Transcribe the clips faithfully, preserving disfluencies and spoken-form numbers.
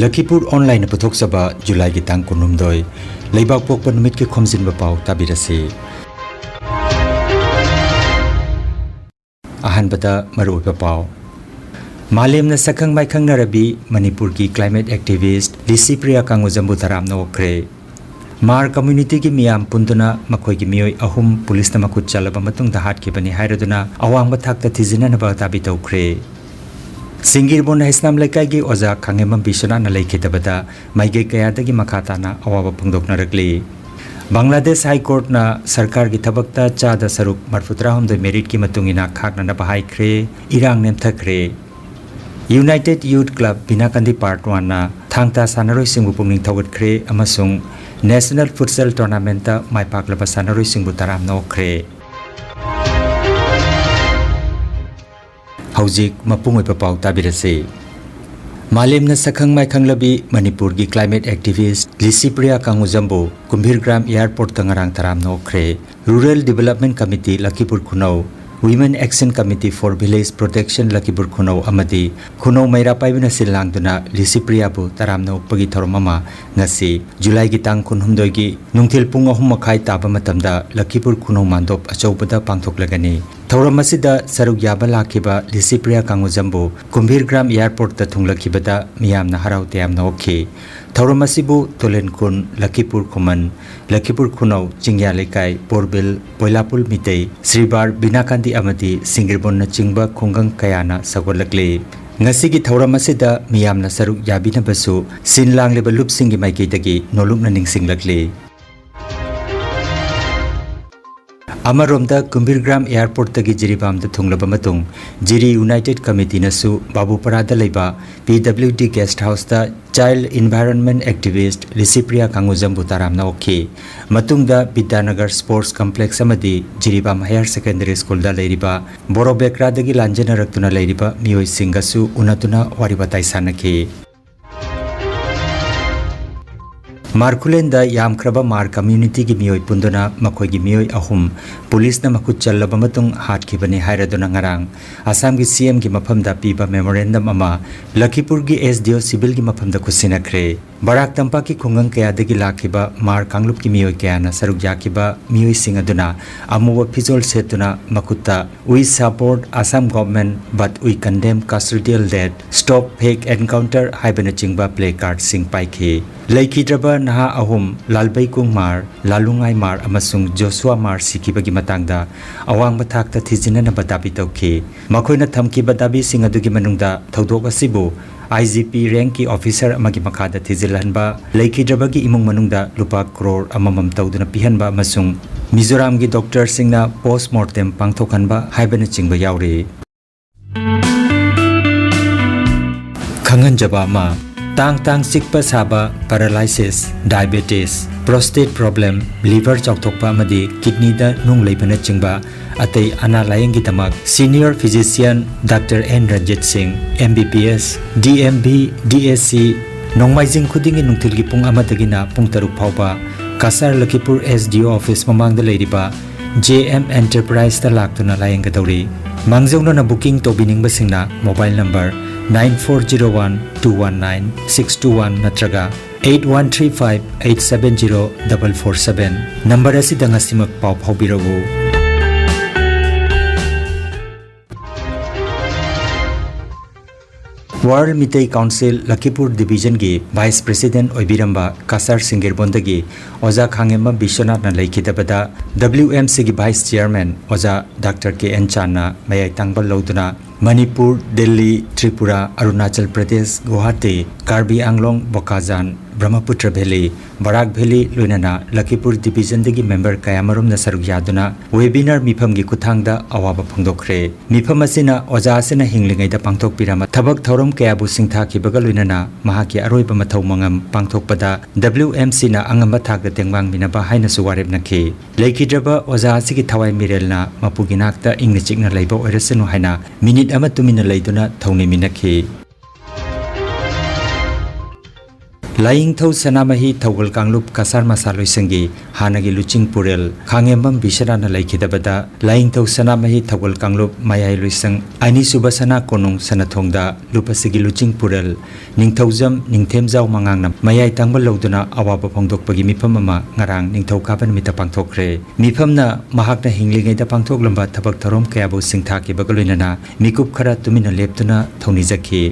ꯂꯈꯤꯄꯨꯔ ꯑꯣꯟꯂꯥꯏꯟꯅ ꯄꯨꯊꯣꯛꯆꯕ ꯖꯨꯂꯥꯏꯒꯤ ꯇꯥꯡ ꯀꯨꯟꯍꯨꯝꯗꯣꯏ, ꯂꯩꯕꯥꯛ ꯄꯣꯛꯄ ꯅꯨꯃꯤꯠꯀꯤ ꯈꯣꯝꯖꯤꯟꯕ ꯄꯥꯎ ꯇꯥꯕꯤꯔꯁꯤ꯫ ꯑꯍꯥꯟꯕꯗ ꯃꯔꯨꯑꯣꯏꯕ ꯄꯥꯎ꯫ ꯃꯥꯂꯦꯝꯅ ꯁꯛꯈꯪ ꯃꯥꯏꯈꯪꯅꯔꯕꯤ ꯃꯅꯤꯄꯨꯔꯒꯤ climate activist ꯂꯤꯁꯤꯄ꯭ꯔꯤꯌꯥ ꯀꯥꯡꯉꯨꯖꯝꯕꯨ ꯇꯔꯥꯝꯅ ꯑꯣꯛꯈ꯭ꯔꯦ꯫ ꯃꯥꯔ communityꯒꯤ ꯃꯤꯌꯥꯝ ꯄꯨꯟꯗꯨꯅ ꯃꯈꯣꯏꯒꯤ ꯃꯤꯑꯣꯏ ꯑꯍꯨꯝ ꯄꯨꯂꯤꯁꯅ ꯃꯈꯨꯠ ꯆꯜꯂꯕ ꯃꯇꯨꯡꯗ ꯍꯥꯠꯈꯤꯕꯅꯤ ꯍꯥꯏꯔꯗꯨꯅ ꯑꯋꯥꯡꯕ ꯊꯥꯛꯇ ꯊꯤꯖꯤꯟꯅꯅꯕ ꯗꯥꯕꯤ ꯇꯧꯈ꯭ꯔꯦ꯫ ꯁꯤꯡꯒꯤꯔꯕꯣꯟ ꯍꯩꯁꯅꯥꯝ ꯂꯩꯀꯥꯏꯒꯤ ꯑꯣꯖꯥ ꯈꯥꯉꯦꯝꯕꯝ ꯕꯤꯁ꯭ꯋꯅꯥꯊꯅ ꯂꯩꯈꯤꯗꯕꯗ ꯃꯥꯏꯀꯩ ꯀꯌꯥꯗꯒꯤ ꯃꯈꯥ ꯇꯥꯅ ꯑꯋꯥꯕ ꯐꯣꯡꯗꯣꯛꯅꯔꯛꯂꯤ꯫ ꯕꯪꯒ꯭ꯂꯥꯗꯦꯁ ꯍꯥꯏ ꯀꯣꯔꯠꯅ ꯁꯔꯀꯥꯔꯒꯤ ꯊꯕꯛꯇ ꯆꯥꯗ ꯁꯔꯨꯛ ꯃꯔꯐꯨ ꯇꯔꯥꯍꯨꯝꯗꯣꯏ meritꯀꯤ ꯃꯇꯨꯡ ꯏꯟꯅ ꯈꯥꯛꯅꯅꯕ ꯍꯥꯏꯈ꯭ꯔꯦ꯫ ꯏꯔꯥꯡ ꯅꯦꯝꯊꯈ꯭ꯔꯦ꯫ United Youth Club ꯕꯤꯅꯥꯀꯥꯟꯗꯤ Part Oneꯅ ꯊꯥꯡ ꯇꯥ ꯁꯥꯟꯅꯔꯣꯏꯁꯤꯡꯕꯨ ꯄꯨꯛꯅꯤꯡ ꯊꯧꯒꯠꯈ꯭ꯔꯦ ꯑꯃꯁꯨꯡ National Futsal Tournamentꯇ ꯃꯥꯏ ꯄꯥꯛꯂꯕ ꯁꯥꯟꯅꯔꯣꯏꯁꯤꯡꯕꯨ ꯇꯔꯥꯝꯅ ꯑꯣꯛꯈ꯭ꯔꯦ꯫ ꯍꯧꯖꯤꯛ ꯃꯄꯨꯡ ꯑꯣꯏꯕ ꯄꯥꯎ ꯇꯥꯕꯤꯔꯁꯤ꯫ ꯃꯥꯂꯦꯝꯅ ꯁꯛꯈꯪ ꯃꯥꯏꯈꯪꯂꯕꯤ ꯃꯅꯤꯄꯨꯔꯒꯤ climate activist ꯂꯤꯁꯤꯄ꯭ꯔꯤꯌꯥ ꯀꯥꯡꯉꯨꯖꯝꯕꯨ ꯀꯨꯝꯚꯤꯔꯒ꯭ꯔꯥꯝ airportꯇ ꯉꯔꯥꯡ ꯇꯔꯥꯝꯅ ꯑꯣꯛꯈ꯭ꯔꯦ꯫ Rural Development Committee ꯂꯈꯤꯄꯨꯔ ꯈꯨꯅꯧ, Women Action Committee for Village Protection ꯂꯈꯤꯄꯨꯔ ꯈꯨꯅꯧ ꯑꯃꯗꯤ ꯈꯨꯅꯧ ꯃꯩꯔꯥ ꯄꯥꯏꯕꯤꯅ ꯁꯤꯜ ꯂꯥꯡꯗꯨꯅ ꯂꯤꯁꯤꯄ꯭ꯔꯤꯌꯥꯕꯨ ꯇꯔꯥꯝꯅ ꯑꯣꯛꯄꯒꯤ ꯊꯧꯔꯝ ꯑꯃ ꯉꯁꯤ ꯖꯨꯂꯥꯏꯒꯤ ꯇꯥꯡ ꯀꯨꯟꯍꯨꯝꯗꯣꯏꯒꯤ ꯅꯨꯡꯊꯤꯜ ꯄꯨꯡ ꯑꯍꯨꯝ ꯃꯈꯥꯏ ꯇꯥꯕ ꯃꯇꯝꯗ ꯂꯈꯤꯄꯨꯔ ꯈꯨꯅꯧ ꯃꯥꯟꯗꯣꯞ ꯑꯆꯧꯕꯗ ꯄꯥꯡꯊꯣꯛꯂꯒꯅꯤ꯫ ꯊꯧꯔꯝ ꯑꯁꯤꯗ ꯁꯔꯨꯛ ꯌꯥꯕ ꯂꯥꯛꯈꯤꯕ ꯂꯤꯁꯤꯄ꯭ꯔꯤꯌꯥ ꯀꯥꯡꯉꯨꯖꯝꯕꯨ ꯀꯨꯝꯚꯤꯔꯒ꯭ꯔꯥꯝ airportꯇ ꯊꯨꯡꯂꯈꯤꯕꯗ ꯃꯤꯌꯥꯝꯅ ꯍꯔꯥꯎ ꯇꯌꯥꯝꯅ ꯑꯣꯛꯈꯤ꯫ ꯊꯧꯔꯝ ꯑꯁꯤꯕꯨ ꯇꯣꯂꯦꯟꯈꯨꯟ, ꯂꯈꯤꯄꯨꯔ ꯈꯨꯃꯟ, ꯂꯈꯤꯄꯨꯔ ꯈꯨꯅꯧ, ꯆꯤꯡꯌꯥ ꯂꯩꯀꯥꯏ, ꯕꯣꯔꯕꯤꯜ, ꯄꯣꯏꯂꯥꯄꯨꯜ ꯃꯤꯇꯩ, ꯁ꯭ꯔꯤꯕꯥꯔ, ꯕꯤꯅꯥꯀꯥꯟꯗꯤ ꯑꯃꯗꯤ ꯁꯤꯡꯒꯤꯔꯕꯣꯟꯅꯆꯤꯡꯕ ꯈꯨꯡꯒꯪ ꯀꯌꯥꯅ ꯁꯧꯒꯠꯂꯛꯂꯤ꯫ ꯉꯁꯤꯒꯤ ꯊꯧꯔꯝ ꯑꯁꯤꯗ ꯃꯤꯌꯥꯝꯅ ꯁꯔꯨꯛ ꯌꯥꯕꯤꯅꯕꯁꯨ ꯁꯤꯟ ꯂꯥꯡꯂꯤꯕ ꯂꯨꯞꯁꯤꯡꯒꯤ ꯃꯥꯏꯀꯩꯗꯒꯤ ꯅꯣꯂꯨꯛꯅ ꯅꯤꯡꯁꯤꯡꯂꯛꯂꯤ꯫ ꯑꯃꯔꯣꯝꯗ ꯀꯨꯝꯚꯤꯔꯒ꯭ꯔꯥꯝ airportꯇꯒꯤ ꯖꯤꯔꯤꯕꯥꯝꯗ ꯊꯨꯡꯂꯕ ꯃꯇꯨꯡ ꯖꯤꯔꯤ United Committeeꯅꯁꯨ ꯕꯥꯕꯨꯄꯔꯥꯗ ꯂꯩꯕ PWD guest houseꯇ child environment activist Licypriya ꯀꯥꯡꯉꯨꯖꯝꯕꯨ ꯇꯔꯥꯝꯅ ꯑꯣꯛꯈꯤ꯫ ꯃꯇꯨꯡꯗ ꯕꯤꯗ꯭ꯌꯥꯅꯒꯔ Sports Complex ꯑꯃꯗꯤ ꯖꯤꯔꯤꯕꯥꯝ Higher Secondary Schoolꯗ ꯂꯩꯔꯤꯕ ꯕꯣꯔꯣꯕꯦꯀ꯭ꯔꯥꯗꯒꯤ ꯂꯥꯟꯖꯦꯟꯅꯔꯛꯇꯨꯅ ꯂꯩꯔꯤꯕ ꯃꯤꯑꯣꯏꯁꯤꯡꯒꯁꯨ ꯎꯅꯗꯨꯅ ꯋꯥꯔꯤ ꯋꯥꯇꯥꯏ ꯁꯥꯟꯅꯈꯤ꯫ ꯃꯥꯔ ꯈꯨꯂꯦꯟꯗ ꯌꯥꯝꯈ꯭ꯔꯕ ꯃꯥꯔ ꯀꯝꯃ꯭ꯌꯨꯅꯤꯇꯤꯒꯤ ꯃꯤꯑꯣꯏ ꯄꯨꯟꯗꯨꯅ ꯃꯈꯣꯏꯒꯤ ꯃꯤꯑꯣꯏ ꯑꯍꯨꯝ ꯄꯨꯂꯤꯁꯅ ꯃꯈꯨꯠ ꯆꯜꯂꯕ ꯃꯇꯨꯡ ꯍꯥꯠꯈꯤꯕꯅꯤ ꯍꯥꯏꯔꯗꯨꯅ ꯉꯔꯥꯡ ꯑꯁꯥꯝꯒꯤ ꯁꯤ ꯑꯦꯝꯒꯤ ꯃꯐꯝꯗ ꯄꯤꯕ ꯃꯦꯃꯣꯔꯦꯟꯗꯝ ꯑꯃ ꯂꯈꯤꯄꯨꯔꯒꯤ ꯑꯦꯁ ꯗꯤ ꯑꯣ ꯁꯤꯕꯤꯜꯒꯤ ꯃꯐꯝꯗ ꯈꯨꯠꯁꯤꯟꯅꯈ꯭ꯔꯦ꯫ ꯕꯔꯥꯛ ꯇꯝꯄꯥꯛꯀꯤ ꯈꯨꯡꯒꯪ ꯀꯌꯥꯗꯒꯤ ꯂꯥꯛꯈꯤꯕ ꯃꯥꯔ ꯀꯥꯡꯂꯨꯞꯀꯤ ꯃꯤꯑꯣꯏ ꯀꯌꯥꯅ ꯁꯔꯨꯛ ꯌꯥꯈꯤꯕ ꯃꯤꯑꯣꯏꯁꯤꯡ ꯑꯗꯨꯅ ꯑꯃꯨꯕ ꯐꯤꯖꯣꯜ ꯁꯦꯠꯇꯨꯅ ꯃꯈꯨꯠꯇ "We support Assam government, but we condemn custodial death, stop fake encounter" ꯍꯥꯏꯕꯅꯆꯤꯡꯕ ꯄ꯭ꯂꯦ ꯀꯥꯔꯗꯁꯤꯡ ꯄꯥꯏꯈꯤ꯫ ꯂꯩꯈꯤꯗ꯭ꯔꯕ ꯅꯍꯥ ꯑꯍꯨꯝ, ꯂꯥꯜꯕꯩ ꯀꯨꯡꯃꯥꯔ, ꯂꯥꯂꯨꯉꯥꯏ ꯃꯥꯔ ꯑꯃꯁꯨꯡ ꯖꯣꯁꯨꯋꯥ ꯃꯥꯔ ꯁꯤꯈꯤꯕꯒꯤ ꯃꯇꯥꯡꯗ ꯑꯋꯥꯡꯕ ꯊꯥꯛꯇ ꯊꯤꯖꯤꯟꯅꯅꯕ ꯗꯥꯕꯤ ꯇꯧꯈꯤ꯫ ꯃꯈꯣꯏꯅ ꯊꯝꯈꯤꯕ ꯗꯥꯕꯤꯁꯤꯡ ꯑꯗꯨꯒꯤ ꯃꯅꯨꯡꯗ ꯊꯧꯗꯣꯛ ꯑꯁꯤꯕꯨ ꯑꯥꯏ ꯖꯤ ꯄꯤ ꯔꯦꯡꯛꯀꯤ ꯑꯣꯐꯤꯁꯔ ꯑꯃꯒꯤ ꯃꯈꯥꯗ ꯊꯤꯖꯤꯜꯍꯟꯕ, ꯂꯩꯈꯤꯗ꯭ꯔꯕꯒꯤ ꯏꯃꯨꯡ ꯃꯅꯨꯡꯗ ꯂꯨꯄꯥ ꯀ꯭ꯔꯣꯔ ꯑꯃꯃꯝ ꯇꯧꯗꯨꯅ ꯄꯤꯍꯟꯕ ꯑꯃꯁꯨꯡ ꯃꯤꯖꯣꯔꯥꯝꯒꯤ ꯗꯣꯛꯇꯔꯁꯤꯡꯅ ꯄꯣꯁꯃꯣꯔꯇꯦꯝ ꯄꯥꯡꯊꯣꯛꯍꯟꯕ ꯍꯥꯏꯕꯅꯆꯤꯡꯕ ꯌꯥꯎꯔꯤ꯫ ꯈꯪꯍꯟꯖꯕ ꯑꯃ, ꯇꯥꯡ ꯇꯥꯡ ꯆꯤꯛꯄ ꯁꯥꯕ, paralysis, diabetes, prostate problem, liver ꯆꯥꯎꯊꯣꯛꯄ ꯑꯃꯗꯤ ꯀꯤꯗꯅꯤꯗ ꯅꯨꯡ ꯂꯩꯕꯅꯆꯤꯡꯕ ꯑꯇꯩ ꯑꯅꯥ ꯂꯥꯌꯦꯡꯒꯤꯗꯃꯛ senior physician doctor N Ranjit Singh, M B B S, D M V, D S C, ꯅꯣꯡꯃꯥꯏꯖꯤꯡ ꯈꯨꯗꯤꯡꯒꯤ ꯅꯨꯡꯊꯤꯜꯒꯤ ꯄꯨꯡ ꯑꯃꯗꯒꯤꯅ ꯄꯨꯡ ꯇꯔꯨꯛ ꯐꯥꯎꯕ ꯀꯁꯥꯔ ꯂꯈꯤꯄꯨꯔ ꯑꯦꯁ ꯗꯤ ꯑꯣ ꯑꯣꯐꯤꯁ ꯃꯃꯥꯡꯗ ꯂꯩꯔꯤꯕ ꯖꯦ ꯑꯦꯝ ꯑꯦꯟꯇꯔꯄ꯭ꯔꯥꯏꯖꯇ ꯂꯥꯛꯇꯨꯅ ꯂꯥꯌꯦꯡꯒꯗꯧꯔꯤ꯫ ꯃꯥꯡꯖꯧꯅꯅ ꯕꯨꯀꯤꯡ ꯇꯧꯕꯤꯅꯤꯡꯕꯁꯤꯡꯅ mobile number nine four zero one two one nine six two one ꯅꯠꯇ꯭ꯔꯒ eight one three five eight seven zero double four seven number ꯑꯁꯤꯗ ꯉꯁꯤꯃꯛ ꯄꯥꯎ ꯐꯥꯎꯕꯤꯔꯛꯎ꯫ ꯋꯥꯔꯜ ꯃꯤꯇꯩ ꯀꯥꯎꯟꯁꯤꯜ ꯂꯈꯤꯄꯨꯔ ꯗꯤꯕꯤꯖꯟꯒꯤ ꯚꯥꯏꯁ ꯄ꯭ꯔꯦꯁꯤꯗꯦꯟꯠ ꯑꯣꯏꯕꯤꯔꯝꯕ ꯀꯁꯥꯔ ꯁꯤꯡꯒꯤꯔꯕꯣꯟꯗꯒꯤ ꯑꯣꯖꯥ ꯈꯥꯉꯦꯝꯕꯝ ꯕꯤꯁ꯭ꯋꯅꯥꯊꯅ ꯂꯩꯈꯤꯗꯕꯗ W M C ꯒꯤ ꯚꯥꯏꯁ ꯆꯤꯌꯔꯃꯦꯟ ꯑꯣꯖꯥ ꯗꯥꯛꯇꯔ ꯀꯦ ꯑꯦꯟ ꯆꯥꯟꯅ ꯃꯌꯥꯏ ꯇꯥꯡꯕ ꯂꯧꯗꯨꯅ ꯃꯅꯤꯄꯨꯔ, ꯗꯤꯜꯂꯤ, ꯇ꯭ꯔꯤꯄꯨꯔꯥ, ꯑꯔꯨꯅꯥꯆꯜ ꯄ꯭ꯔꯗꯦꯁ, ꯒꯨꯋꯥꯍꯥꯇꯤ, ꯀꯥꯔꯕꯤ ꯑꯪꯂꯣꯡ, ꯕꯣꯀꯥꯖꯥꯟ, ꯕ꯭ꯔꯍ꯭ꯃꯄꯨꯇ꯭ꯔ ꯚꯦꯂꯤ, ꯕꯔꯥꯛ ꯚꯦꯂꯤ, ꯂꯣꯏꯅꯅ ꯂꯈꯤꯄꯨꯔ ꯗꯤꯕꯤꯖꯟꯗꯒꯤ ꯃꯦꯝꯕꯔ ꯀꯌꯥꯃꯔꯨꯝꯅ ꯁꯔꯨꯛ ꯌꯥꯗꯨꯅ ꯋꯦꯕꯤꯅꯥꯔ ꯃꯤꯐꯝꯒꯤ ꯈꯨꯠꯊꯥꯡꯗ ꯑꯋꯥꯕ ꯐꯣꯡꯗꯣꯛꯈ꯭ꯔꯦ꯫ ꯃꯤꯐꯝ ꯑꯁꯤꯅ ꯑꯣꯖꯥ ꯑꯁꯤꯅ ꯍꯤꯡꯂꯤꯉꯩꯗ ꯄꯥꯡꯊꯣꯛꯄꯤꯔꯝꯕ ꯊꯕꯛ ꯊꯧꯔꯝ ꯀꯌꯥꯕꯨ ꯁꯤꯡꯊꯥꯈꯤꯕꯒ ꯂꯣꯏꯅꯅ ꯃꯍꯥꯛꯀꯤ ꯑꯔꯣꯏꯕ ꯃꯊꯧ ꯃꯉꯝ ꯄꯥꯡꯊꯣꯛꯄꯗ W M C ꯅ ꯑꯉꯝꯕ ꯊꯥꯛꯇ ꯇꯦꯡꯕꯥꯡꯃꯤꯟꯅꯕ ꯍꯥꯏꯅꯁꯨ ꯋꯥꯔꯦꯞꯅꯈꯤ꯫ ꯂꯩꯈꯤꯗ꯭ꯔꯕ ꯑꯣꯖꯥ ꯑꯁꯤꯒꯤ ꯊꯋꯥꯏ ꯃꯤꯔꯦꯜꯅ ꯃꯄꯨꯒꯤ ꯅꯥꯛꯇ ꯏꯪꯅ ꯆꯤꯛꯅ ꯂꯩꯕ ꯑꯣꯏꯔꯁꯅꯨ ꯍꯥꯏꯅ ꯃꯤꯅꯤꯠ ꯑꯃ ꯇꯨꯃꯤꯟꯅ ꯂꯩꯗꯨꯅ ꯊꯧꯅꯤꯃꯤꯟꯅꯈꯤ꯫ ꯂꯥꯏꯅꯤꯡꯊꯧ ꯁꯅꯥꯃꯍꯤ ꯊꯧꯒꯜ ꯀꯥꯡꯂꯨꯞ ꯀꯁꯥꯔ ꯃꯁꯥ ꯂꯣꯏꯁꯪꯒꯤ ꯍꯥꯟꯅꯒꯤ ꯂꯨꯆꯤꯡ ꯄꯨꯔꯦꯜ ꯈꯥꯉꯦꯝꯕꯝ ꯕꯤꯁ꯭ꯋꯅꯥꯊꯅ ꯂꯩꯈꯤꯗꯕꯗ ꯂꯥꯏꯅꯤꯡꯊꯧ ꯁꯅꯥꯃꯍꯤ ꯊꯧꯒꯜ ꯀꯥꯡꯂꯨꯞ ꯃꯌꯥꯏ ꯂꯣꯏꯁꯪ ꯑꯅꯤꯁꯨꯕ ꯁꯅꯥ ꯀꯣꯅꯨꯡ ꯁꯅꯊꯣꯡꯗ ꯂꯨꯞ ꯑꯁꯤꯒꯤ ꯂꯨꯆꯤꯡ ꯄꯨꯔꯦꯜ ꯅꯤꯡꯊꯧꯖꯝ ꯅꯤꯡꯊꯦꯝꯖꯥꯎ ꯃꯉꯥꯡꯅ ꯃꯌꯥꯏ ꯊꯪꯕ ꯂꯧꯗꯨꯅ ꯑꯋꯥꯕ ꯐꯣꯡꯗꯣꯛꯄꯒꯤ ꯃꯤꯐꯝ ꯑꯃ ꯉꯔꯥꯡ ꯅꯤꯡꯊꯧꯀꯥꯕ ꯅꯨꯃꯤꯠꯇ ꯄꯥꯡꯊꯣꯛꯈ꯭ꯔꯦ꯫ ꯃꯤꯐꯝꯅ ꯃꯍꯥꯛꯅ ꯍꯤꯡꯂꯤꯉꯩꯗ ꯄꯥꯡꯊꯣꯛꯂꯝꯕ ꯊꯕꯛ ꯊꯧꯔꯝ ꯀꯌꯥꯕꯨ ꯁꯤꯡꯊꯥꯈꯤꯕꯒ ꯂꯣꯏꯅꯅ ꯃꯤꯀꯨꯞ ꯈꯔ ꯇꯨꯃꯤꯟꯅ ꯂꯦꯞꯇꯨꯅ ꯊꯧꯅꯤꯖꯈꯤ꯫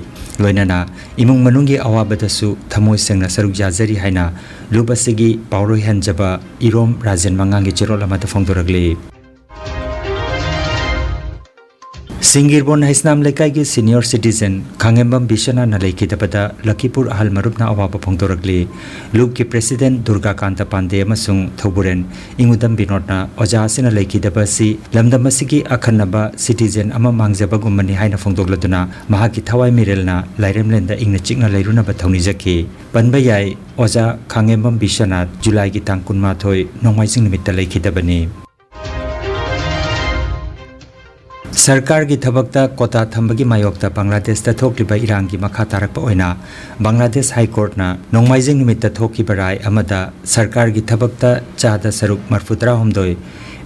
ꯂꯣꯏꯅꯅ ꯏꯃꯨꯡ ꯃꯅꯨꯡꯒꯤ ꯑꯋꯥꯕꯗꯁꯨ ꯊꯃꯣꯏ ꯁꯦꯡꯅ ꯁꯔꯨꯛ ꯌꯥꯖꯔꯤ ꯍꯥꯏꯅ ꯂꯨꯞ ꯑꯁꯤꯒꯤ ꯄꯥꯎꯔꯣꯏꯍꯟꯖꯕ ꯏꯔꯣꯝ ꯔꯥꯖꯦꯟ ꯃꯉꯥꯡꯒꯤ ꯆꯦꯔꯣꯜ ꯑꯃꯗ ꯐꯣꯡꯗꯣꯔꯛꯂꯤ꯫ ꯁꯤꯡꯒꯤꯔꯕꯣꯟ ꯍꯩꯁꯅꯥꯝ ꯂꯩꯀꯥꯏꯒꯤ senior citizen ꯈꯥꯉꯦꯝꯕꯝ ꯕꯤꯁ꯭ꯋꯅꯥꯊꯅ ꯂꯩꯈꯤꯗꯕꯗ ꯂꯈꯤꯄꯨꯔ ꯑꯍꯜ ꯃꯔꯨꯞꯅ ꯑꯋꯥꯕ ꯐꯣꯡꯗꯣꯔꯛꯂꯤ꯫ ꯂꯨꯞꯀꯤ president ꯗꯨꯔꯒꯥꯀꯥꯟꯇ ꯄꯥꯟꯗꯦ ꯑꯃꯁꯨꯡ ꯊꯧꯕꯨꯔꯦꯟ ꯏꯉꯨꯗꯝ ꯕꯤꯅꯣꯗꯅ ꯑꯣꯖꯥ ꯑꯁꯤꯅ ꯂꯩꯈꯤꯗꯕ ꯑꯁꯤ ꯂꯝꯗꯝ ꯑꯁꯤꯒꯤ ꯑꯈꯟꯅꯕ citizen ꯑꯃ ꯃꯥꯡꯖꯕꯒꯨꯝꯕꯅꯤ ꯍꯥꯏꯅ ꯐꯣꯡꯗꯣꯛꯂꯗꯨꯅ ꯃꯍꯥꯛꯀꯤ ꯊꯋꯥꯏ ꯃꯤꯔꯦꯜꯅ ꯂꯥꯏꯔꯦꯝꯂꯦꯟꯗ ꯏꯪꯅ ꯆꯤꯛꯅ ꯂꯩꯔꯨꯅꯕ ꯊꯧꯅꯤꯖꯈꯤ꯫ ꯄꯟꯕ ꯌꯥꯏ, ꯑꯣꯖꯥ ꯈꯥꯉꯦꯝꯕꯝ ꯕꯤꯁ꯭ꯋꯅꯥꯊ ꯖꯨꯂꯥꯏꯒꯤ ꯇꯥꯡ ꯀꯨꯟꯃꯥꯊꯣꯏ ꯅꯣꯡꯃꯥꯏꯖꯤꯡ ꯅꯨꯃꯤꯠꯇ ꯂꯩꯈꯤꯗꯕꯅꯤ꯫ ꯁꯔꯀꯥꯔꯒꯤ ꯊꯕꯛꯇ ꯀꯣꯇꯥ ꯊꯝꯕꯒꯤ ꯃꯥꯌꯣꯛꯇ ꯕꯪꯒ꯭ꯂꯥꯗꯦꯁꯇ ꯊꯣꯛꯂꯤꯕ ꯏꯔꯥꯡꯒꯤ ꯃꯈꯥ ꯇꯥꯔꯛꯄ ꯑꯣꯏꯅ ꯕꯪꯒ꯭ꯂꯥꯗꯦꯁ ꯍꯥꯏ ꯀꯣꯔꯠꯅ ꯅꯣꯡꯃꯥꯏꯖꯤꯡ ꯅꯨꯃꯤꯠꯇ ꯊꯣꯛꯈꯤꯕ ꯔꯥꯏ ꯑꯃꯗ ꯁꯔꯀꯥꯔꯒꯤ ꯊꯕꯛꯇ ꯆꯥꯗ ꯁꯔꯨꯛ ꯃꯔꯐꯨ ꯇꯔꯥꯍꯨꯝꯗꯣꯏ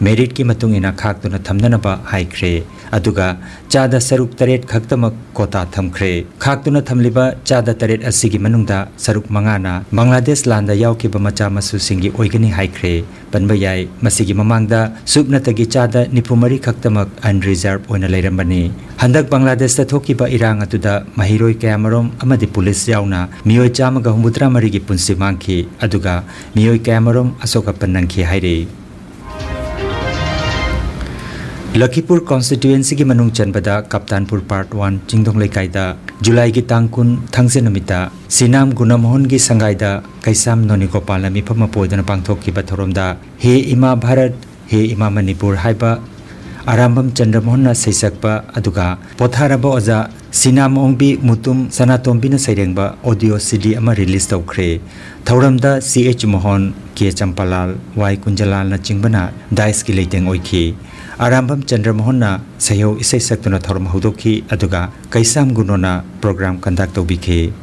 meritꯀꯤ ꯃꯇꯨꯡ ꯏꯟꯅ ꯈꯥꯛꯇꯨꯅ ꯊꯝꯅꯅꯕ ꯍꯥꯏꯈ꯭ꯔꯦ꯫ ꯑꯗꯨꯒ ꯆꯥꯗ ꯁꯔꯨꯛ ꯇꯔꯦꯠ ꯈꯛꯇꯃꯛ ꯀꯣꯇꯥ ꯊꯝꯈ꯭ꯔꯦ꯫ ꯈꯥꯛꯇꯨꯅ ꯊꯝꯂꯤꯕ ꯆꯥꯗ ꯇꯔꯦꯠ ꯑꯁꯤꯒꯤ ꯃꯅꯨꯡꯗ ꯁꯔꯨꯛ ꯃꯉꯥꯅ ꯕꯪꯒ꯭ꯂꯥꯗꯦꯁ ꯂꯥꯟꯗ ꯌꯥꯎꯈꯤꯕ ꯃꯆꯥ ꯃꯁꯨꯁꯤꯡꯒꯤ ꯑꯣꯏꯒꯅꯤ ꯍꯥꯏꯈ꯭ꯔꯦ꯫ ꯄꯟꯕ ꯌꯥꯏ, ꯃꯁꯤꯒꯤ ꯃꯃꯥꯡꯗ ꯁꯨꯞꯅꯇꯒꯤ ꯆꯥꯗ ꯅꯤꯐꯨ ꯃꯔꯤ ꯈꯛꯇꯃꯛ unreserved ꯑꯣꯏꯅ ꯂꯩꯔꯝꯕꯅꯤ꯫ ꯍꯟꯗꯛ ꯕꯪꯒ꯭ꯂꯥꯗꯦꯁꯇ ꯊꯣꯛꯈꯤꯕ ꯏꯔꯥꯡ ꯑꯗꯨꯗ ꯃꯍꯩꯔꯣꯏ ꯀꯌꯥꯃꯔꯨꯝ ꯑꯃꯗꯤ ꯄꯨꯂꯤꯁ ꯌꯥꯎꯅ ꯃꯤꯑꯣꯏ ꯆꯥꯝꯃꯒ ꯍꯨꯝꯐꯨꯇꯔꯥ ꯃꯔꯤꯒꯤ ꯄꯨꯟꯁꯤ ꯃꯥꯡꯈꯤ, ꯑꯗꯨꯒ ꯃꯤꯑꯣꯏ ꯀꯌꯥꯃꯔꯨꯝ ꯑꯁꯣꯛ ꯑꯄꯟ ꯅꯪꯈꯤ ꯍꯥꯏꯔꯤ꯫ ꯂꯈꯤꯄꯨꯔ constituencyꯒꯤ ꯃꯅꯨꯡ ꯆꯟꯕꯗ ꯀꯞꯇꯥꯟꯄꯨꯔ Part One ꯆꯤꯡꯗꯣꯡ ꯂꯩꯀꯥꯏꯗ ꯖꯨꯂꯥꯏꯒꯤ ꯇꯥꯡ ꯀꯨꯟ ꯊꯥꯡꯖ ꯅꯨꯃꯤꯠꯇ ꯁꯤꯅꯥꯝ ꯒꯨꯅꯃꯣꯍꯟꯒꯤ ꯁꯪꯒꯥꯏꯗ ꯀꯩꯁꯥꯝ ꯅꯣꯅꯤꯒꯣꯄꯥꯜꯅ ꯃꯤꯐꯝ ꯑꯃ ꯄꯣꯏꯗꯨꯅ ꯄꯥꯡꯊꯣꯛꯈꯤꯕ ꯊꯧꯔꯝꯗ ꯍꯦ ꯏꯃꯥ ꯚꯥꯔꯠ, ꯍꯦ ꯏꯃꯥ ꯃꯅꯤꯄꯨꯔ ꯍꯥꯏꯕ ꯑꯔꯥꯝꯕꯝ ꯆꯟꯗ꯭ꯔꯃꯣꯍꯟꯅ ꯁꯩꯁꯛꯄ, ꯑꯗꯨꯒ ꯄꯣꯊꯥꯔꯕ ꯑꯣꯖꯥ ꯁꯤꯅꯥꯝ ꯑꯣꯡꯕꯤ ꯃꯨꯇꯨꯝ ꯁꯅꯥꯇꯣꯝꯕꯤꯅ ꯁꯩꯔꯦꯡꯕ audio CD ꯑꯃ release ꯇꯧꯈ꯭ꯔꯦ꯫ ꯊꯧꯔꯝꯗ ꯁꯤ ꯑꯩꯆ ꯃꯣꯍꯟ, ꯀꯦ ꯆꯝꯄꯥꯂꯥꯜ, ꯋꯥꯏ ꯀꯨꯟꯖꯂꯥꯜꯅꯆꯤꯡꯕꯅ dais ꯀꯤ ꯂꯩꯇꯦꯡ ꯑꯣꯏꯈꯤ꯫ ꯑꯔꯥꯝꯕꯝ ꯆꯟꯗ꯭ꯔꯃꯣꯍꯟꯅ ꯁꯩꯍꯧ ꯏꯁꯩ ꯁꯛꯇꯨꯅ ꯊꯧꯔꯝ ꯍꯧꯗꯣꯛꯈꯤ, ꯑꯗꯨꯒ ꯀꯩꯁꯥꯝ ꯒꯨꯅꯣꯅ program conduct ꯇꯧꯕꯤꯈꯤ꯫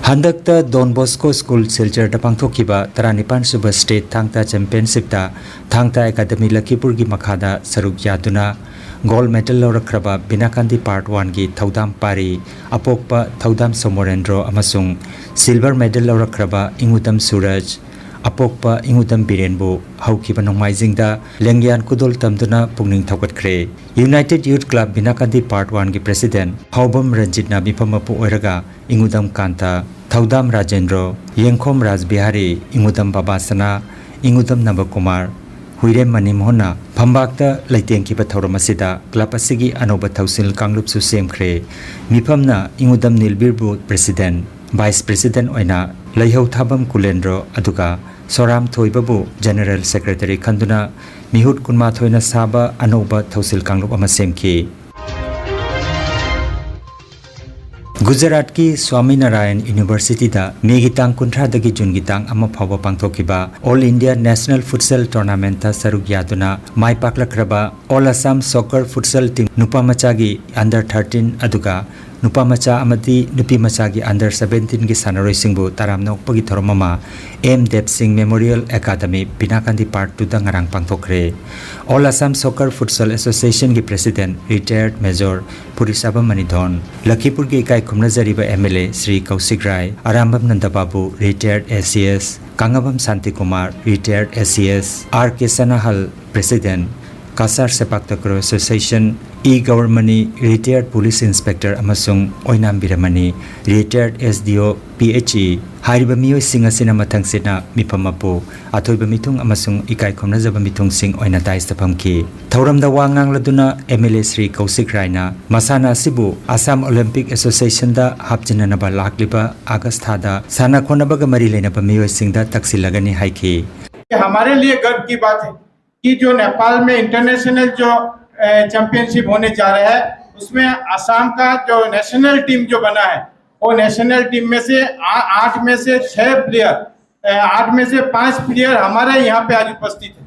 ꯍꯟꯗꯛꯇ ꯗꯣꯟ ꯕꯣꯁꯀꯣ ꯁ꯭ꯀꯨꯜ ꯁꯤꯜꯆꯔꯗ ꯄꯥꯡꯊꯣꯛꯈꯤꯕ ꯇꯔꯥꯅꯤꯄꯥꯟ ꯁꯨꯕ ꯁ꯭ꯇꯦꯠ ꯊꯥꯡ ꯇꯥ ꯆꯦꯝꯄꯤꯌꯟꯁꯤꯞꯇ ꯊꯥꯡ ꯇꯥ ꯑꯦꯀꯥꯗꯃꯤ ꯂꯛꯈꯤꯄꯨꯔꯒꯤ ꯃꯈꯥꯗ ꯁꯔꯨꯛ ꯌꯥꯗꯨꯅ ꯒꯣꯜꯗ ꯃꯦꯗꯜ ꯂꯧꯔꯛꯈ꯭ꯔꯕ ꯕꯤꯅꯥꯀꯥꯟꯗꯤ ꯄꯥꯔꯠ ꯋꯥꯟꯒꯤ ꯊꯧꯗꯥꯝ ꯄꯥꯔꯤ, ꯑꯄꯣꯛꯄ ꯊꯧꯗꯥꯝ ꯁꯣꯃꯣꯔꯦꯟꯗ꯭ꯔꯣ ꯑꯃꯁꯨꯡ ꯁꯤꯜꯚꯔ ꯃꯦꯗꯜ ꯂꯧꯔꯛꯈ꯭ꯔꯕ ꯏꯉꯨꯗꯝ ꯁꯨꯔꯖ, ꯑꯄꯣꯛꯄ ꯏꯉꯨꯗꯝ ꯕꯤꯔꯦꯟꯕꯨ ꯍꯧꯈꯤꯕ ꯅꯣꯡꯃꯥꯏꯖꯤꯡꯗ ꯂꯦꯡꯌꯥꯟ ꯈꯨꯗꯣꯜ ꯇꯝꯗꯨꯅ ꯄꯨꯛꯅꯤꯡ ꯊꯧꯒꯠꯈ꯭ꯔꯦ꯫ ꯌꯨꯅꯥꯏꯇꯦꯗ ꯌꯨꯊ ꯀ꯭ꯂꯕ ꯕꯤꯅꯥꯀꯥꯟꯗꯤ ꯄꯥꯔꯠ ꯋꯥꯟꯒꯤ ꯄ꯭ꯔꯦꯁꯤꯗꯦꯟꯠ ꯍꯥꯎꯕꯝ ꯔꯟꯖꯤꯠꯅ ꯃꯤꯐꯝ ꯃꯄꯨ ꯑꯣꯏꯔꯒ ꯏꯉꯨꯗꯝ ꯀꯥꯟꯇ, ꯊꯧꯗꯥꯝ ꯔꯥꯖꯦꯟꯗ꯭ꯔꯣ, ꯌꯦꯡꯈꯣꯝ ꯔꯥꯖꯕꯤꯍꯥꯔꯤ, ꯏꯉꯨꯗꯝ ꯕꯕꯥꯁꯅꯥ, ꯏꯉꯨꯗꯝ ꯅꯕꯀꯨꯃꯥꯔ, ꯍꯨꯏꯔꯦꯝ ꯃꯅꯤꯃꯣꯍꯟꯅ ꯐꯝꯕꯥꯛꯇ ꯂꯩꯇꯦꯡꯈꯤꯕ ꯊꯧꯔꯝ ꯑꯁꯤꯗ ꯀ꯭ꯂꯕ ꯑꯁꯤꯒꯤ ꯑꯅꯧꯕ ꯊꯧꯁꯤꯜ ꯀꯥꯡꯂꯨꯞꯁꯨ ꯁꯦꯝꯈ꯭ꯔꯦ꯫ ꯃꯤꯐꯝꯅ ꯏꯉꯨꯗꯝ ꯅꯤꯜꯕꯤꯔꯕꯨ ꯄ꯭ꯔꯦꯁꯤꯗꯦꯟꯠ, ꯚꯥꯏꯁ ꯄ꯭ꯔꯦꯁꯤꯗꯦꯟꯠ ꯑꯣꯏꯅ, ꯂꯩꯍꯧ ꯊꯥꯕꯝ ꯀꯨꯂꯦꯟꯗ꯭ꯔꯣ, ꯑꯗꯨꯒ ꯁꯣꯔꯥꯝ ꯊꯣꯏꯕꯕꯨ ꯖꯦꯅꯔꯦꯜ ꯁꯦꯀ꯭ꯔꯦꯇꯔꯤ ꯈꯟꯗꯨꯅ ꯃꯤꯍꯨꯠ ꯀꯨꯟꯃꯥꯊꯣꯏꯅ ꯁꯥꯕ ꯑꯅꯧꯕ ꯊꯧꯁꯤꯜ ꯀꯥꯡꯂꯨꯞ ꯑꯃ ꯁꯦꯝꯈꯤ꯫ ꯒꯨꯖꯔꯥꯠꯀꯤ ꯁ꯭ꯋꯥꯃꯤ ꯅꯥꯔꯥꯌꯟ ꯌꯨꯅꯤꯚꯔꯁꯤꯇꯤꯗ ꯃꯦꯒꯤ ꯇꯥꯡ ꯀꯨꯟꯊ꯭ꯔꯥꯗꯒꯤ ꯖꯨꯟꯒꯤ ꯇꯥꯡ ꯑꯃ ꯐꯥꯎꯕ ꯄꯥꯡꯊꯣꯛꯈꯤꯕ ꯑꯣꯜ ꯏꯟꯗꯤꯌꯥ ꯅꯦꯁꯅꯦꯜ ꯐꯨꯠꯁꯦꯜ ꯇꯣꯔꯅꯥꯃꯦꯟꯠꯇ ꯁꯔꯨꯛ ꯌꯥꯗꯨꯅ ꯃꯥꯏ ꯄꯥꯛꯂꯛꯈ꯭ꯔꯕ ꯑꯣꯜ ꯑꯁꯥꯝ ꯁꯣꯀꯔ ꯐꯨꯠꯁꯦꯜ ꯇꯤꯝ ꯅꯨꯄꯥ ꯃꯆꯥꯒꯤ ꯑꯟꯗꯔ ꯊꯥꯔꯇꯤꯟ ꯑꯗꯨꯒ ꯅꯨꯄꯥ ꯃꯆꯥ ꯑꯃꯗꯤ ꯅꯨꯄꯤ ꯃꯆꯥꯒꯤ ꯑꯟꯗꯔ ꯁꯕꯦꯟꯇꯤꯟꯒꯤ ꯁꯥꯟꯅꯔꯣꯏꯁꯤꯡꯕꯨ ꯇꯔꯥꯝꯅ ꯑꯣꯛꯄꯒꯤ ꯊꯧꯔꯝ ꯑꯃ ꯑꯦꯝ ꯗꯦꯕ ꯁꯤꯡ ꯃꯦꯃꯣꯔꯤꯌꯦꯜ ꯑꯦꯀꯥꯗꯃꯤ ꯕꯤꯅꯥꯀꯥꯟꯗꯤ ꯄꯥꯔꯛ ꯇꯨꯗ ꯉꯔꯥꯡ ꯄꯥꯡꯊꯣꯛꯈ꯭ꯔꯦ꯫ ꯑꯣꯜ ꯑꯁꯥꯝ ꯁꯣꯀꯔ ꯐꯨꯠꯁꯦꯜ ꯑꯦꯁꯣꯁꯤꯌꯦꯁꯟꯒꯤ president retired major Purishabam Manithon, ꯂꯈꯤꯄꯨꯔꯒꯤ ꯏꯀꯥꯏ ꯈꯨꯝꯅꯖꯔꯤꯕ M L A Sri Koushik Rai, Arambam ꯅꯟꯗꯕꯥꯕꯨ, retired A C S, Kangngabam Santikumar, retired A C S, R K Sanahal, president, Cachar sepak takraw association, E Gouramani, retired police inspector ꯑꯃꯁꯨꯡ ꯑꯣꯏꯅꯥꯝ ꯕꯤꯔꯃꯅꯤ, ꯔꯤꯇꯥꯌꯔꯗ ꯑꯦꯁ ꯗꯤ ꯑꯣ, ꯄꯤ ꯑꯩꯆ ꯏ, ꯍꯥꯏꯔꯤꯕ ꯃꯤꯑꯣꯏꯁꯤꯡ ꯑꯁꯤꯅ ꯃꯊꯪꯁꯤꯠꯅ ꯃꯤꯐꯝ ꯃꯄꯨ, ꯑꯊꯣꯏꯕ ꯃꯤꯊꯨꯡ ꯑꯃꯁꯨꯡ ꯏꯀꯥꯏ ꯈꯨꯝꯅꯖꯕ ꯃꯤꯊꯨꯡꯁꯤꯡ ꯑꯣꯏꯅ ꯗꯥꯏꯁꯇ ꯐꯝꯈꯤ꯫ ꯊꯧꯔꯝꯗ ꯋꯥ ꯉꯥꯡꯂꯗꯨꯅ ꯑꯦꯝ ꯑꯦꯜ ꯑꯦ ꯁ꯭ꯔꯤ ꯀꯧꯁꯤꯛ ꯔꯥꯏꯅ ꯃꯁꯥꯟꯅ ꯑꯁꯤꯕꯨ ꯑꯁꯥꯝ ꯑꯣꯂꯤꯝꯄꯤꯛ ꯑꯦꯁꯣꯁꯤꯌꯦꯁꯟꯗ ꯍꯥꯞꯆꯤꯟꯅꯅꯕ ꯂꯥꯛꯂꯤꯕ ꯑꯥꯒꯁ ꯊꯥꯗ ꯁꯥꯟꯅ ꯈꯣꯠꯅꯕꯒ ꯃꯔꯤ ꯂꯩꯅꯕ ꯃꯤꯑꯣꯏꯁꯤꯡꯗ ꯇꯛꯁꯤꯜꯂꯒꯅꯤ ꯍꯥꯏꯈꯤ꯫ ये हमारे लिए गर्व की बात है कि जो नेपाल में इंटरनेशनल जो चैंपियनशिप होने जा रहा है, उसमें असम का जो नेशनल टीम जो बना है, वो नेशनल टीम में से आ- आठ में से छह प्लेयर, आठ में से पांच प्लेयर हमारे यहाँ पे आज उपस्थित है।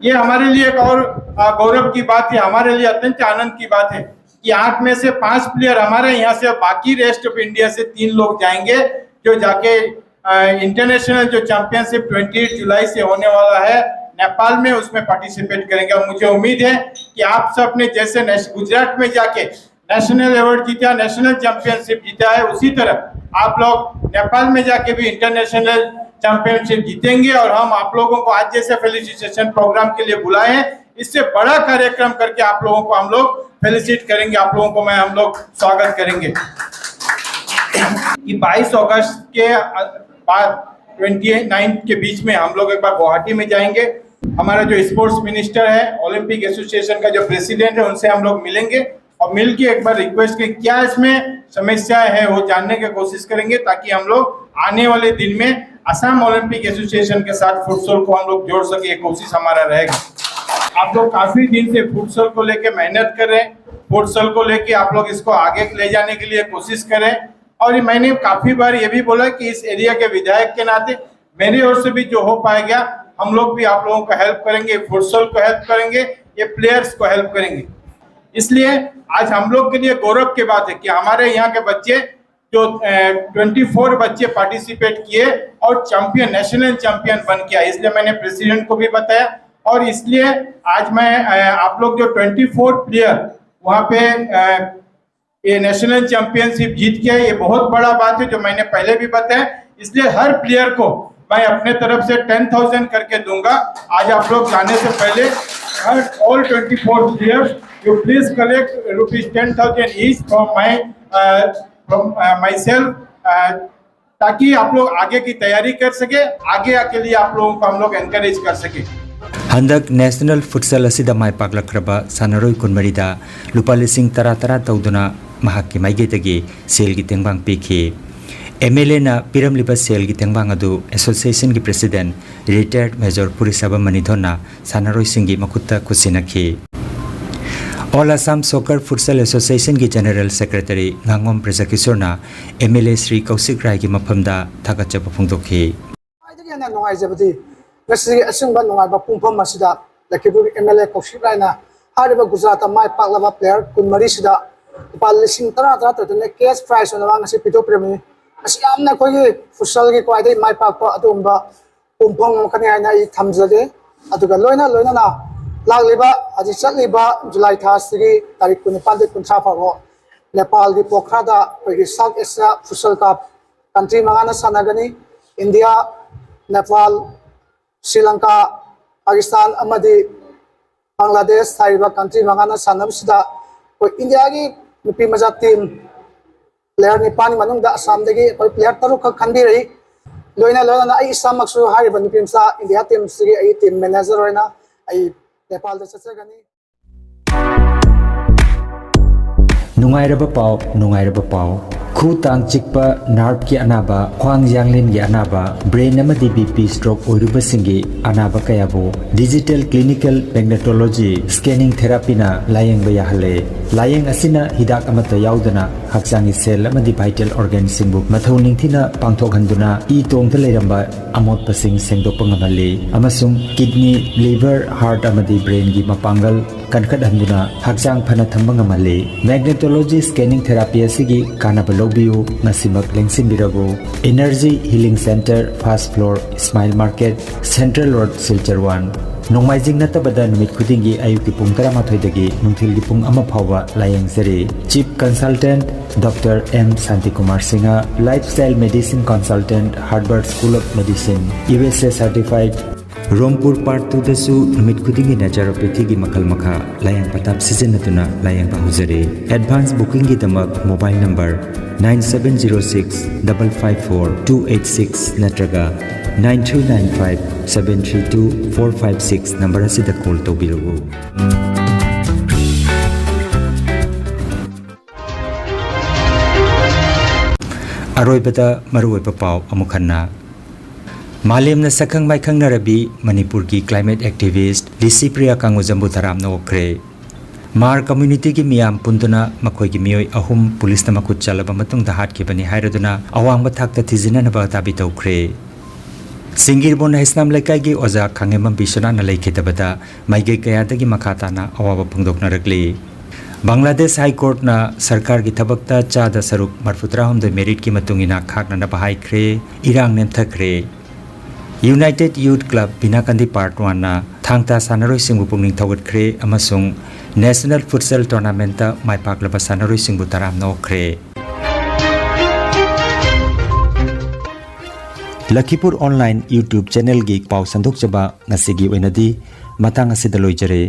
ये हमारे लिए एक और, आ, गौरव की बात है, हमारे लिए अत्यंत आनंद की बात है कि आठ में से पांच प्लेयर हमारे यहाँ से, बाकी रेस्ट ऑफ इंडिया से तीन लोग जाएंगे। जो जाके इंटरनेशनल जो चैंपियनशिप ट्वेंटी जुलाई से होने वाला है नेपाल में, उसमें पार्टिसिपेट करेंगे। और मुझे उम्मीद है कि आप सब ने जैसे नेश- गुजरात में जाके नेशनल अवार्ड जीता, नेशनल चैंपियनशिप जीता है, उसी तरह आप लोग नेपाल में जाके भी इंटरनेशनल चैंपियनशिप जीतेंगे। और हम आप लोगों को आज जैसे फेलिसिटेशन प्रोग्राम के लिए बुलाए हैं, इससे बड़ा कार्यक्रम करके आप लोगों को हम लोग फेलिसिट करेंगे, आप लोगों को मैं हम लोग स्वागत करेंगे। कि बाईस अगस्त के बाद ट्वेंटी नाइन्थ के बीच में हम लोग एक बार गुवाहाटी में जाएंगे। हमारा जो स्पोर्ट्स मिनिस्टर है, ओलंपिक एसोसिएशन का जो प्रेसिडेंट है, उनसे हम लोग मिलेंगे और मिलके एक बार रिक्वेस्ट करें क्या इसमें समस्याएं हैं, वो जानने की कोशिश करेंगे, ताकि हम लोग आने वाले दिन में असम ओलंपिक एसोसिएशन के साथ फुटसॉल को हम लोग जोड़ सके, ये कोशिश हमारा रहेगा। आप लोग काफी दिन से फुटसॉल को लेके मेहनत कर रहे हैं, फुटसॉल को लेके आप लोग इसको आगे ले जाने के लिए कोशिश करें। और ये मैंने काफी बार ये भी बोला कि इस एरिया के विधायक के नाते मेरी ओर से भी जो हो पाएगा, हम लोग भी आप लोगों को हेल्प करेंगे, फुटसॉल को हेल्प करेंगे, ये प्लेयर्स को हेल्प करेंगे। इसलिए आज हम लोग के लिए गौरव की बात है कि हमारे यहाँ के बच्चे जो ट्वेंटी फोर बच्चे पार्टिसिपेट किए और चैंपियन, नेशनल चैंपियन बन के आए। इसलिए मैंने प्रेसिडेंट को भी बताया और इसलिए आज मैं अ, आप लोग जो ट्वेंटी फोर प्लेयर वहाँ पे अ, ये नेशनल चैंपियनशिप जीत के आए, ये बहुत बड़ा बात है, जो मैंने पहले भी बताया। इसलिए हर प्लेयर को मैं अपने तरफ से टेन थाउजेंड करके दूंगा। आज आप लोग जाने से पहले, हर all twenty four players, you please collect rupees ten thousand each from my from myself, ताकि आप लोग आगे की तैयारी कर सके, आगे के लिए आप लोगों को हम लोग एनकरेज कर सके। ꯍꯟꯗꯛ ꯅꯦꯁꯅꯦꯜ ꯐꯨꯠꯁꯦꯜ ꯑꯁꯤꯗ ꯃꯥꯏ ꯄꯥꯛꯂꯛꯈ꯭ꯔꯕ ꯁꯥꯟꯅꯔꯣꯏ ꯀꯨꯟꯃꯔꯤꯗ ꯂꯨꯄꯥ ꯂꯤꯁꯤꯡ ꯇꯔꯥ ꯇꯔꯥ ꯇꯧꯗꯨꯅ ꯃꯍꯥꯛꯀꯤ ꯃꯥꯏꯀꯩꯗꯒꯤ ꯁꯦꯜꯒꯤ ꯇꯦꯡꯕꯥꯡ ꯄꯤꯈꯤ꯫ ꯑꯦꯝ ꯑꯦꯜ ꯑꯦꯅ ꯄꯤꯔꯝꯂꯤꯕ ꯁꯦꯜꯒꯤ ꯇꯦꯡꯕꯥꯡ ꯑꯗꯨ ꯑꯦꯁꯣꯁꯤꯌꯦꯁꯟꯒꯤ ꯄ꯭ꯔꯦꯁꯤꯗꯦꯟꯠ ꯔꯤꯇꯥꯌꯔꯗ ꯃꯦꯖꯣꯔ ꯄꯨꯔꯤꯁꯥꯕꯝ ꯃꯅꯤꯊꯣꯟꯅ ꯁꯥꯟꯅꯔꯣꯏꯁꯤꯡꯒꯤ ꯃꯈꯨꯠꯇ ꯈꯨꯠꯁꯤꯟꯅꯈꯤ꯫ All Assam Soccer Futsal Associationꯒꯤ ꯖꯦꯅꯔꯦꯜ ꯁꯦꯀ꯭ꯔꯦꯇꯔꯤ ꯉꯥꯉꯣꯝ ꯕ꯭ꯔꯖꯀꯤꯁꯣꯔꯅ M L A Sri Koushik ꯔꯥꯏꯒꯤ ꯃꯐꯝꯗ ꯊꯥꯒꯠꯆꯕ ꯐꯣꯡꯗꯣꯛꯈꯤ꯫ ꯈ꯭ꯋꯥꯏꯗꯒꯤ ꯍꯦꯟꯅ ꯅꯨꯡꯉꯥꯏꯖꯕꯗꯤ ꯉꯁꯤꯒꯤ ꯑꯁꯤꯒꯨꯝꯕ ꯅꯨꯡꯉꯥꯏꯕ ꯄꯨꯡꯐꯝ ꯑꯁꯤꯗ ꯂꯛꯈꯤꯄꯨꯔꯒꯤ ꯑꯦꯝ ꯑꯦꯜ ꯑꯦ ꯀꯧꯁꯤꯛ ꯔꯥꯏꯅ ꯍꯥꯏꯔꯤꯕ ꯒꯨꯖꯔꯥꯠꯇ ꯃꯥꯏ ꯄꯥꯛꯂꯕ ꯄ꯭ꯂꯦꯌꯔ ꯀꯨꯟꯃꯔꯤꯁꯤꯗ ꯂꯨꯄꯥ ꯂꯤꯁꯤꯡ ꯇꯔꯥ ꯇꯔꯥ ꯇꯔꯨꯛꯇꯅ ꯀꯦꯁ ꯄ꯭ꯔꯥꯏꯖ ꯑꯣꯏꯅ ꯃꯥ ꯉꯁꯤ ꯄꯤꯊꯣꯛꯄꯤꯔꯝꯃꯤ꯫ ꯑꯁꯤ ꯌꯥꯝꯅ ꯑꯩꯈꯣꯏꯒꯤ ꯐꯨꯠꯁꯜꯒꯤ ꯈ꯭ꯋꯥꯏꯗꯒꯤ ꯃꯥꯏ ꯄꯥꯛꯄ ꯑꯗꯨꯒꯨꯝꯕ ꯄꯨꯡꯐꯝ ꯑꯃꯈꯛꯅꯤ ꯍꯥꯏꯅ ꯑꯩ ꯊꯝꯖꯒꯦ꯫ ꯑꯗꯨꯒ ꯂꯣꯏꯅ ꯂꯣꯏꯅꯅ ꯂꯥꯛꯂꯤꯕ, ꯍꯧꯖꯤꯛ ꯆꯠꯂꯤꯕ ꯖꯨꯂꯥꯏ ꯊꯥ ꯑꯁꯤꯒꯤ ꯇꯥꯔꯤꯛ ꯀꯨꯟꯅꯤꯄꯥꯟꯗꯒꯤ ꯀꯨꯟꯊ꯭ꯔꯥ ꯐꯥꯎꯕ ꯅꯦꯄꯥꯜꯒꯤ ꯄꯣꯈ꯭ꯔꯥꯗ ꯑꯩꯈꯣꯏꯒꯤ ꯁꯥꯎꯠ ꯑꯦꯁꯤꯌꯥ ꯐꯨꯠꯁꯜ ꯀꯞ ꯀꯟꯇ꯭ꯔꯤ ꯃꯉꯥꯅ ꯁꯥꯟꯅꯒꯅꯤ꯫ ꯏꯟꯗꯤꯌꯥ, ꯅꯦꯄꯥꯜ, ꯁ꯭ꯔꯤ ꯂꯪꯀꯥ, ꯄꯥꯀꯤꯁꯇꯥꯟ ꯑꯃꯗꯤ ꯕꯪꯒ꯭ꯂꯥꯗꯦꯁ ꯍꯥꯏꯔꯤꯕ ꯀꯟꯇ꯭ꯔꯤ ꯃꯉꯥꯅ ꯁꯥꯟꯅꯕꯁꯤꯗ ꯑꯩꯈꯣꯏ ꯏꯟꯗꯤꯌꯥꯒꯤ ꯅꯨꯄꯤ ꯃꯆꯥ ꯇꯤꯝ ꯄ꯭ꯂꯦꯌꯔ ꯅꯤꯄꯥꯟꯒꯤ ꯃꯅꯨꯡꯗ ꯑꯁꯥꯝꯗꯒꯤ ꯑꯩꯈꯣꯏ ꯄ꯭ꯂꯦꯌꯔ ꯇꯔꯨꯛꯈꯛ ꯈꯟꯕꯤꯔꯛꯏ꯫ ꯂꯣꯏꯅ ꯂꯣꯏꯅꯅ ꯑꯩ ꯏꯁꯥꯃꯛꯁꯨ ꯍꯥꯏꯔꯤꯕ ꯅꯨꯄꯤ ꯃꯆꯥ ꯏꯟꯗꯤꯌꯥ ꯇꯤꯝꯁꯤꯒꯤ ꯑꯩ ꯇꯤꯝ ꯃꯦꯅꯦꯖꯔ ꯑꯣꯏꯅ ꯑꯩ ꯅꯦꯄꯥꯜꯗ ꯆꯠꯆꯒꯅꯤ꯫ ꯅꯨꯡꯉꯥꯏꯔꯕ ꯄꯥꯎ, ꯅꯨꯡꯉꯥꯏꯔꯕ ꯄꯥꯎ꯫ ꯈꯨ ꯇꯥꯡ ꯆꯤꯛꯄ, ꯅꯥꯔꯚꯀꯤ ꯑꯅꯥꯕ, ꯈ꯭ꯋꯥꯡ ꯌꯥꯡꯂꯦꯟꯒꯤ ꯑꯅꯥꯕ, ꯕ꯭ꯔꯦꯟ ꯑꯃꯗꯤ ꯕꯤ ꯄꯤ ꯁ꯭ꯇ꯭ꯔꯣꯛ ꯑꯣꯏꯔꯨꯕꯁꯤꯡꯒꯤ ꯑꯅꯥꯕ ꯀꯌꯥꯕꯨ ꯗꯤꯖꯤꯇꯦꯜ ꯀ꯭ꯂꯤꯅꯤꯀꯦꯜ ꯃꯦꯒꯅꯦꯇꯣꯂꯣꯖꯤ ꯁ꯭ꯀꯦꯅꯤꯡ ꯊꯦꯔꯥꯄꯤꯅ ꯂꯥꯌꯦꯡꯕ ꯌꯥꯍꯜꯂꯦ꯫ ꯂꯥꯌꯦꯡ ꯑꯁꯤꯅ ꯍꯤꯗꯥꯛ ꯑꯃꯠꯇ ꯌꯥꯎꯗꯅ ꯍꯛꯆꯥꯡꯒꯤ ꯁꯦꯜ ꯑꯃꯗꯤ ꯚꯥꯏꯇꯦꯜ ꯑꯣꯔꯒꯥꯟꯁꯤꯡꯕꯨ ꯃꯊꯧ ꯅꯤꯡꯊꯤꯅ ꯄꯥꯡꯊꯣꯛꯍꯟꯗꯨꯅ ꯏ ꯇꯣꯡꯗ ꯂꯩꯔꯝꯕ ꯑꯃꯣꯠꯄꯁꯤꯡ ꯁꯦꯡꯗꯣꯛꯄ ꯉꯝꯍꯜꯂꯤ ꯑꯃꯁꯨꯡ ꯀꯤꯗꯅꯤ, ꯂꯤꯚꯔ, ꯍꯥꯔꯠ ꯑꯃꯗꯤ ꯕ꯭ꯔꯦꯟꯒꯤ ꯃꯄꯥꯡꯒꯜ ꯀꯟꯈꯠꯍꯟꯗꯨꯅ ꯍꯛꯆꯥꯡ ꯐꯅ ꯊꯝꯕ ꯉꯝꯍꯜꯂꯤ꯫ ꯃꯦꯒꯅꯦꯇꯣꯂꯣꯖꯤ ꯁ꯭ꯀꯦꯅꯤꯡ ꯊꯦꯔꯥꯄꯤ ꯑꯁꯤꯒꯤ ꯀꯥꯟꯅꯕ ꯂꯧꯕꯤꯌꯨ꯫ ꯉꯁꯤꯃꯛ ꯂꯦꯡꯁꯤꯟꯕꯤꯔꯕꯨ꯫ Energy healing centre, first floor, Ismail market, central road, Silchar one. ꯅꯣꯡꯃꯥꯏꯖꯤꯡ ꯅꯠꯇꯕꯗ ꯅꯨꯃꯤꯠ ꯈꯨꯗꯤꯡꯒꯤ ꯑꯌꯨꯛꯀꯤ ꯄꯨꯡ ꯇꯔꯥꯃꯥꯊꯣꯏꯗꯒꯤ ꯅꯨꯡꯊꯤꯜꯒꯤ ꯄꯨꯡ ꯑꯃ ꯐꯥꯎꯕ ꯂꯥꯌꯦꯡꯖꯔꯤ꯫ Chief consultant doctor M Santikumar Singh, lifestyle medicine consultant, Harvard school of medicine, U S A certified. Rongpur part ꯇꯨꯗꯁꯨ ꯅꯨꯃꯤꯠ ꯈꯨꯗꯤꯡꯒꯤ ꯅꯦꯆꯨꯔꯣꯄꯦꯊꯤꯒꯤ ꯃꯈꯜ ꯃꯈꯥ ꯂꯥꯌꯦꯡ ꯄꯊꯥꯞ ꯁꯤꯖꯤꯟꯅꯗꯨꯅ ꯂꯥꯌꯦꯡꯕ ꯍꯧꯖꯔꯦ꯫ ꯑꯦꯗꯚꯥꯟꯁ ꯕꯨꯀꯤꯡꯒꯤꯗꯃꯛ mobile number nine seven zero six double five four two eight six ꯅꯠꯇ꯭ꯔꯒ nine three nine five seven three two four five six number ꯑꯁꯤꯗ ꯀꯣꯜ ꯇꯧꯕꯤꯔꯛꯎ꯫ ꯑꯔꯣꯏꯕꯗ ꯃꯔꯨꯑꯣꯏꯕ ꯄꯥꯎ ꯑꯃꯨꯛ ꯍꯟꯅ꯫ ꯃꯥꯂꯦꯝꯅ ꯁꯛꯈꯪ ꯃꯥꯏꯈꯪꯅꯔꯕꯤ ꯃꯅꯤꯄꯨꯔꯒꯤ ꯀ꯭ꯂꯥꯏꯃꯦꯠ ꯑꯦꯛꯇꯤꯚꯤꯁ꯭ꯠ ꯂꯤꯁꯤꯄ꯭ꯔꯤꯌꯥ ꯀꯥꯡꯉꯨꯖꯝꯕꯨ ꯇꯔꯥꯝꯅ ꯑꯣꯛꯈ꯭ꯔꯦ꯫ ꯃꯥꯔ ꯀꯝꯃ꯭ꯌꯨꯅꯤꯇꯤꯒꯤ ꯃꯤꯌꯥꯝ ꯄꯨꯟꯗꯨꯅ ꯃꯈꯣꯏꯒꯤ ꯃꯤꯑꯣꯏ ꯑꯍꯨꯝ ꯄꯨꯂꯤꯁꯅ ꯃꯈꯨꯠ ꯆꯜꯂꯕ ꯃꯇꯨꯡꯗ ꯍꯥꯠꯈꯤꯕꯅꯤ ꯍꯥꯏꯔꯗꯨꯅ ꯑꯋꯥꯡꯕ ꯊꯥꯛꯇ ꯊꯤꯖꯤꯟꯅꯅꯕ ꯗꯥꯕꯤ ꯇꯧꯈ꯭ꯔꯦ꯫ ꯁꯤꯡꯒꯤꯔꯕꯣꯟ ꯍꯩꯁꯅꯥꯝ ꯂꯩꯀꯥꯏꯒꯤ ꯑꯣꯖꯥ ꯈꯥꯉꯦꯝꯕꯝ ꯕꯤꯁ꯭ꯋꯅꯥꯊꯅ ꯂꯩꯈꯤꯗꯕꯗ ꯃꯥꯏꯀꯩ ꯀꯌꯥꯗꯒꯤ ꯃꯈꯥ ꯇꯥꯅ ꯑꯋꯥꯕ ꯐꯣꯡꯗꯣꯛꯅꯔꯛꯂꯤ꯫ ꯕꯪꯒ꯭ꯂꯥꯗꯦꯁ ꯍꯥꯏ ꯀꯣꯔꯠꯅ ꯁꯔꯀꯥꯔꯒꯤ ꯊꯕꯛꯇ ꯆꯥꯗ ꯁꯔꯨꯛ ꯃꯔꯐꯨ ꯇꯔꯥꯍꯨꯝꯗꯣꯏ ꯃꯦꯔꯤꯠꯀꯤ ꯃꯇꯨꯡ ꯏꯟꯅ ꯈꯥꯛꯅꯅꯕ ꯍꯥꯏꯈ꯭ꯔꯦ꯫ ꯏꯔꯥꯡ ꯅꯦꯝꯊꯈ꯭ꯔꯦ꯫ ꯌꯨꯅꯥꯏꯇꯦꯗ ꯌꯨꯊ ꯀ꯭ꯂꯕ ꯕꯤꯅꯥꯀꯟꯗꯤ ꯄꯥꯔꯠ ꯋꯥꯟꯅ ꯊꯥꯡ ꯇꯥ ꯁꯥꯟꯅꯔꯣꯏꯁꯤꯡꯕꯨ ꯄꯨꯛꯅꯤꯡ ꯊꯧꯒꯠꯈ꯭ꯔꯦ ꯑꯃꯁꯨꯡ ꯅꯦꯁꯅꯦꯜ ꯐꯨꯠꯁꯦꯜ ꯇꯣꯔꯅꯥꯃꯦꯟꯠꯇ ꯃꯥꯏ ꯄꯥꯛꯂꯕ ꯁꯥꯟꯅꯔꯣꯏꯁꯤꯡꯕꯨ ꯇꯔꯥꯝꯅ ꯑꯣꯛꯈ꯭ꯔꯦ꯫ ꯂꯈꯤꯄꯨꯔ ꯑꯣꯟꯂꯥꯏꯟ YouTube ꯆꯦꯅꯦꯜꯒꯤ ꯄꯥꯎ ꯁꯟꯗꯣꯛꯆꯕ ꯉꯁꯤꯒꯤ ꯑꯣꯏꯅꯗꯤ ꯃꯇꯥꯡ ꯑꯁꯤꯗ ꯂꯣꯏꯖꯔꯦ꯫